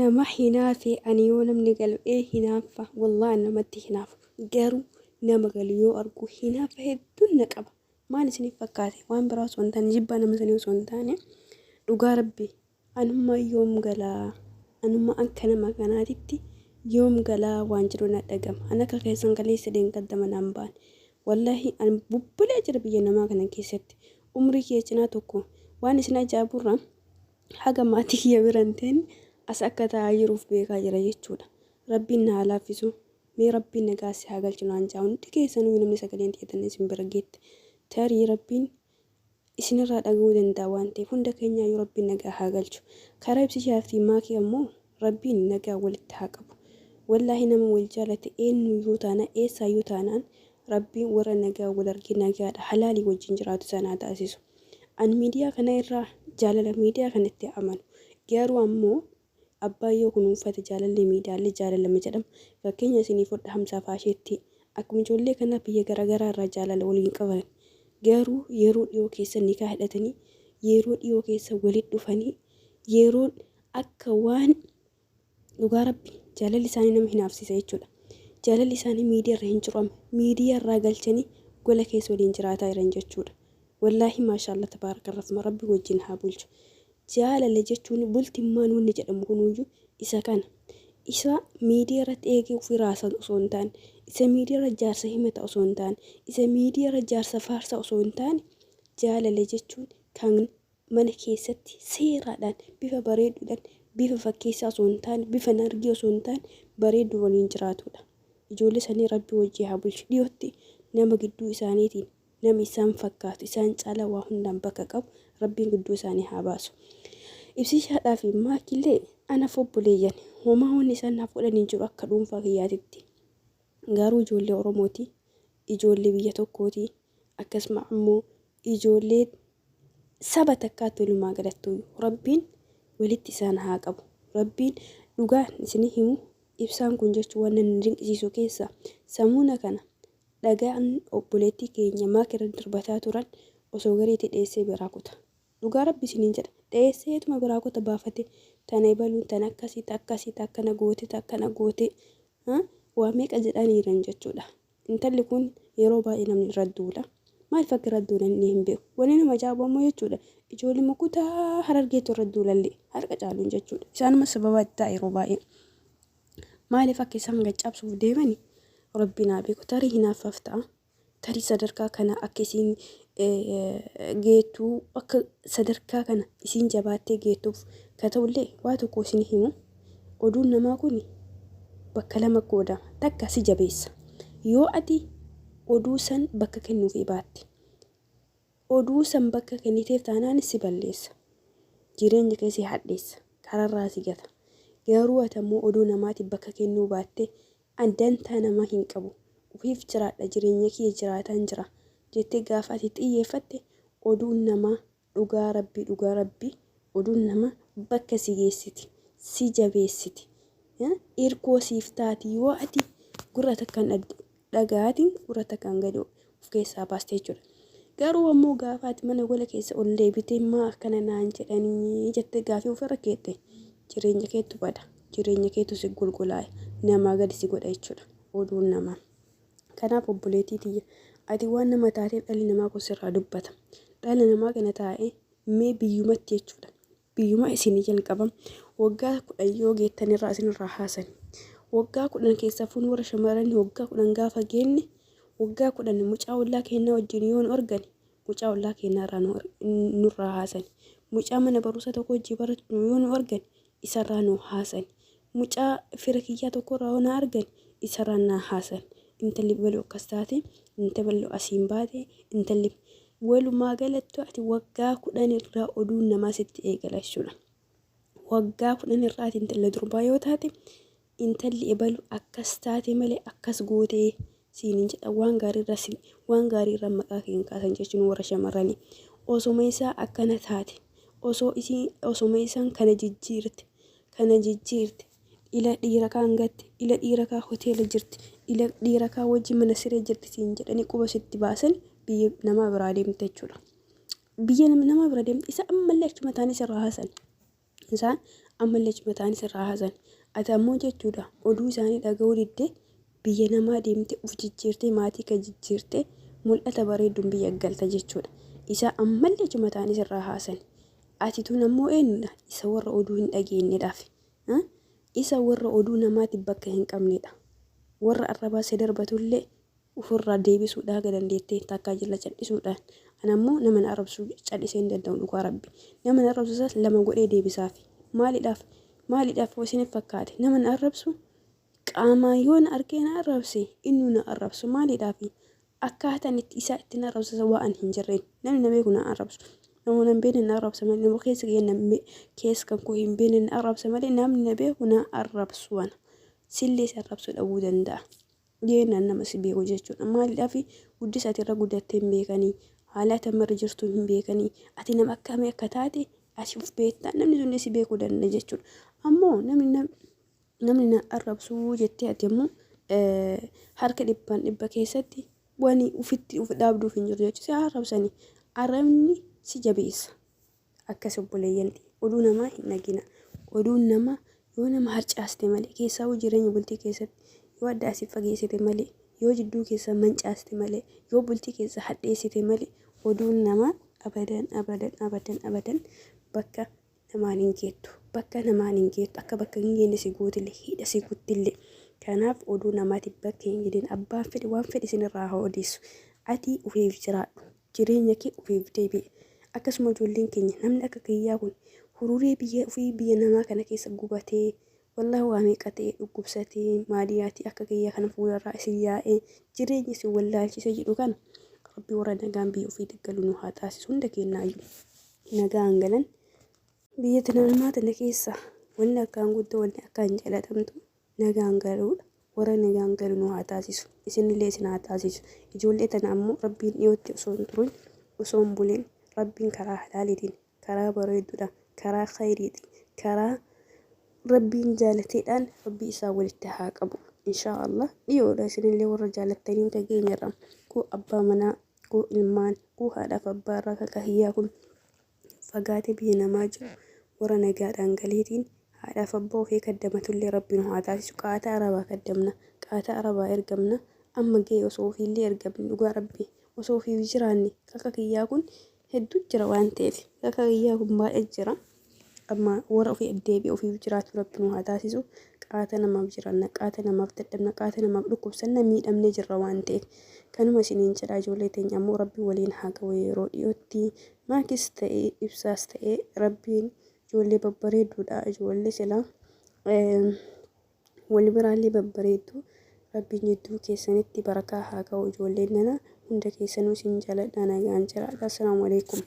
Nama hinaafe ani yoo namni galu ee hinaaffa wallahi ani namatti hinaafu garuu nama galu yoo argu hinaafa hedduun na qaba maal isiniif fakkaate waan biraa osoo hin taane jibbaa nama sanii osoo hin taane dhugaa rabbi anummaa yoom galaa anummaa akka nama kanaatitti yoom galaa waan jedhu na dhagama an akka keessan kaleessa dheengadda manaan ba'an wallahi an bubbulee jira biyya namaa kana keessatti umrii kiyya cinaa tokko waan isin ajaa'iburra haga maatii kiyya bira hin teenne as akka taa'aa jiruuf beekaa jira jechuudha. Rabbiin na haa laaffisu. Mee Rabbiin nagaa si haa galchu naan jaa hundi keessanuu namni sagaleen tiyya isin bira geette. Tarii Rabbiin isinirraa dhaga'uu danda'a waan ta'eef hunda keenyaayyuu Rabbiin nagaa haa galchu. Karaa ibsishaa fi maakii ammoo Rabbiin nagaa walitti haa qabu. Wallaahi nama wal jaalate eenyuyyuu taanaan eessaayyuu taanaan Rabbiin warra nagaa wal argee nagaadha halaalii wajjin jiraatu isaan haa taasisu. An miidiyaa kana irraa jaalala miidiyaa kanatti amanu. Garuu ammoo abbaan yoo kunuunfate jaalalli miidiyaalee jaalalama jedhama. Fakkeenya isinii fudha Hamzaa Faasheetti. Akkuma ijoollee kanaa biyya garaagaraa irraa jaalala waliin qaban. Garuu yeroo dhiyoo keessa nikaa hidhatanii yeroo dhiyoo keessa walitti dhufanii yeroo akka waan dhugaa rabbi jaalalli isaanii nama hinaafsiisa jechuudha. Jaalalli isaanii miidiyaa irra hin jiru amma. Miidiyaa irraa galchanii gola keessa waliin jiraataa jiran jechuudha. Wallaahi maashaallah tabaarakarrahmaan rabbi wajjin haa bulchu. Jaalala jechuun bultimmaan wanni jedhamu kunuyyuu isa kana. Isa miidiyaa irratti eegee ofii raasan osoo hin taane, isa miidiyaa irra jaarsa himata osoo hin taane, isa miidiyaa irra jaarsa faarsa osoo hin taane, jaalala jechuun kan mana keessatti seeraadhaan bifa bareeduudhaan bifa fakkeessaa osoo hin taane bifa nargii osoo hin taane bareedu waliin jiraatudha. Ijoollee sanii rabbi wajjii haa bulchu. Dhiyootti nama gidduu isaaniitiin nama isaan fakkaatu isaan caalaa waa hundaan bakka qabu rabbiin gidduu isaanii haa baasu. Ibsishaadhaa fi maakillee anaaf obboleeyyan homaa wanni isaan naaf godhan hin jiru akka dhuunfaa kiyyaatitti. Garuu ijoollee Oromooti, ijoollee biyya tokkooti, akkasuma ammoo ijoollee saba takkaatti walumaa galattuu rabbiin walitti isaan haa qabu. Rabbiin dhugaa isinii himu ibsaan kun jechuun waan na dinqisiisu keessa samuuna kana dhagaan obboleettii keenya maakirra darbataa turan osoo gareetti dheessee biraa kuta. Dhugaa rabbi isiniin jedha. Dheesseetuma biraa kuta baafate tana ebaluun tana akkasii ta akkasii ta akkana goote ta akkana goote waa meeqa jedhaniiran jechuudha. Intalli kun yeroo baay'ee namni irra duula. Maaliif akka irra duulan inni hin beeku. Wanni nama ajaa'ibu ammoo jechuudha. Ijoollee kutaa harargeetu irra duulallee harka caaluun jechuudha. Isaanuma sababa itti ta'a yeroo baay'ee. Maaliif akka isaan gad cabsuuf deemani rabbi naa beeku. Tarii hinaaffaaf ta'a. Tarii sadarkaa kana akka isiin geettuu akka sadarkaa kana isiin jabaattee geettuuf ka ta'ullee waa tokko isin himu. Oduun namaa kun bakka lama qoodama. Takka si jabeessa. Yoo ati oduu san bakka kennuufii baatte. Oduu san bakka kenniteef taanaan si balleessa. Jireenya kee si hadheessa. Kararraa si gata. Garuu ati ammoo oduu namaatiif bakka kennuu baatte an dantaa namaa hin qabu. Ufiif jiraadha jireenya kiyya jiraataan jira jettee gaafa ati xiyyeeffatte oduun namaa dhugaa rabbii dhugaa rabbii oduun namaa bakka si geessiti. Si jabeessiti. Irkoo siif taati yoo ati gurra takkaan dhaga'aatiin gurra takkaan gadi of keessaa baaste jechuudha. Garuu ammoo gaafa ati mana gola keessa ol deebitee maa akkana naan jedhanii jettee gaafii ofirra keette jireenya keetu bada. Jireenya keetu si golgolaaya. Namaa gadi si godha jechuudha. Oduun namaa. Kanaaf obboleettii tiyya ati waan nama taateef dhalli namaa kun sirraa dubbata. Dhala namaa kana taa'ee mee biyyumatti jechuudha. Biyyuma isinii jalqaba waggaa 10 yoo geettan irraa isinirraa haasan. Waggaa 10 keessaa fuun warra shamarranii waggaa 10 gaafa geenne waggaa 10 mucaa ollaa keenyaa wajjin yoo nu argani mucaa ollaa keenyaa irraa nurraa haasan. Mucaa mana barumsa tokko wajjin baratu yoo nu argan isarraa nu haasan. Mucaa fira kiyyaa tokko irraa yoo na argan isarraa na haasan. Intalli baloo akkas taate, intalli asiin baate, intalli walumaa galattu ati waggaa 10 irraa oduun namaa sitti eegala jechuudha. Waggaa 10 irraa ati intala durbaa yoo taate intalli ebalu akkas taate malee akkas gootee siin hin jedhan waan gaarii irra si waan gaarii irra maqaa kee hin kaasan jechuun warra shamarranii. Osoma isaa akkana taate osoo isii osoma isaan kana jijjiirte kana jijjiirte ila dhiira kaan gatte ila dhiira kaa hoteela jirti ila dhiira kaa wajji mana siree jirti siin jedhanii quba sitti baasan biyya namaa biraa deemte jechuudha. Biyya namaa bira deemte isa ammallee achuma taa'anii sirraa haasan. Isaan Ammallee achuma taa'anii sirraa haasan. Ati ammoo jechuudha oduu isaanii dhaga'uu diddee biyya namaa deemtee uf jijjiirtee maatii kee jijjiirtee mul'ata bareedduun biyya galta jechuudha. Isaa ammallee achuma taa'anii sirraa haasan. Ati tun ammoo eenyudha? Isa warra oduu hin dhageennedhaaf. Isa warra oduu namaatiif bakka hin qabnedha. Warra arrabaa si darbatullee ufirraa deebisuudhaa haga dandeettee takkaa jala cal'isuudhaan. An ammoo nama na arrabsu cal'isee hin danda'u dhugaa rabbi. Nama na arrabsu isaas lama godhee deebisaafi. Maalidhaaf? Maalidhaaf hoo isiniif fakkaate? Nama na arrabsu qaamaan yoo na argee na arrabse innuu na arrabsu maalidhaafi? Akkaataan itti isaa itti na arrabsa waan hin jirreen. Namni na beeku na arrabsu. Nama na hin beekne na arrabsa malee nama keessa kiyya na keessa kan koo hin beekne na arrabsa malee namni na beeku na arrabsu ana. Sillee si arrabsuu dhabuu danda'a. Jennaan nama si beeku jechuudha. Maaliidhaaf guddisa ati irra guddattee hin beekanii haala ati amma irra jirtu hin beekanii ati nama akkamii akka taate ati of beektaa namni sunillee si beekuu danda'a jechuudha. Ammoo namni namni na arrabsuu jettee ati ammoo harka dhibbaan dhibba keessatti wani ufitti uf dhaabduuf hin jiru jechuudha. Si arrabsanii arrabni si jabeessa. Akkas obboleeyyan oduu namaa hin dhagina. Oduun namaa yoo nama harcaaste malee keessaawuu jireenya bultii keessatti yoo adda asii fageessite malee yoo jidduu keessa mancaaste malee yoo bultii keessa hadheessite malee oduun namaa abadan abadan abadan abadan bakka namaan hin geettu. Bakka namaan hin geettu. Akka bakka hin geenne si gootille hidha si kuttille. Kanaaf oduu namaatiif bakka hin jedhin abbaan fedhe waan fedhe isinirraa haa odeessu. Ati ufiif jiraadhu. Jireenya kee ufiif deebi'i. Akkasuma ijoolleen keenya namni akka kiyyaa kun hururee biyya ufii biyya namaa kana keessa gubatee wallahi waa meeqa ta'e dhukkubsatee maadiyaatii akka kiyyaa kana fuularraa isin yaa'ee jireenya isin wallaalchise jedhu kana rabbi warra nagaan biyya ofiitti galu nu haa taasisu hunda keenyaayyuu nagaan galan. Biyya tana namaa tana keessa wanni akkaan guddoo wanni akkaan jalatamtu nagaan galuudha. Warra nagaan galu nu haa taasisu. Isinillee isin haa taasisu. Ijoollee tana ammoo rabbiin dhiyootti osoo hin turin osoo hin bulin rabbiin karaa halaaliitiin karaa bareedduudhaan karaa khayriitiin karaa rabbiin jaalateedhaan rabbii isaa walitti haa qabu. Inshaa Allah dhiyoodha isinillee warra jaalattanii dhageenyarra kuu abbaa manaa kuu ilmaan kuu haadhaaf abbaa irraa kan kahiyyaa kun fagaatee biyya namaa jiru warra nagaadhaan galeetiin haadhaaf abbaa ofii kaddamatullee rabbi nu haa taasisu. Qaata arabaa kaddamna, qaata arabaa ergamna. Amma ga'e osoo ofiillee ergamne dhugaa rabbi osoo ofiif jiraanne kaka kiyyaa kun hedduu jira waan ta'eef kaka kiyyaa kun baay'ee jira. Amma warra ofii deebi'e ofiif jiraatu rabbi nu haa taasisu. Qaata namaaf jiraanna, qaata namaaf dadhabna, qaata namaaf dhukkubsanna miidhamnee jirra waan ta'eef. Kanuma isiniin jedha ijoollee teenya ammoo rabbi waliin haa ga'u yeroo dhiyootti. Maakis ta'e ibsaas ta'e rabbiin ijoollee babbareedduudha ijoollee silaa wal biraallee babbareeddu rabbiin jidduu keessanitti barakaa haa ka'u ijoolleen nana hunda keessanuu isin jaaladha nagaan jiraadha. Assalaamu alaikum.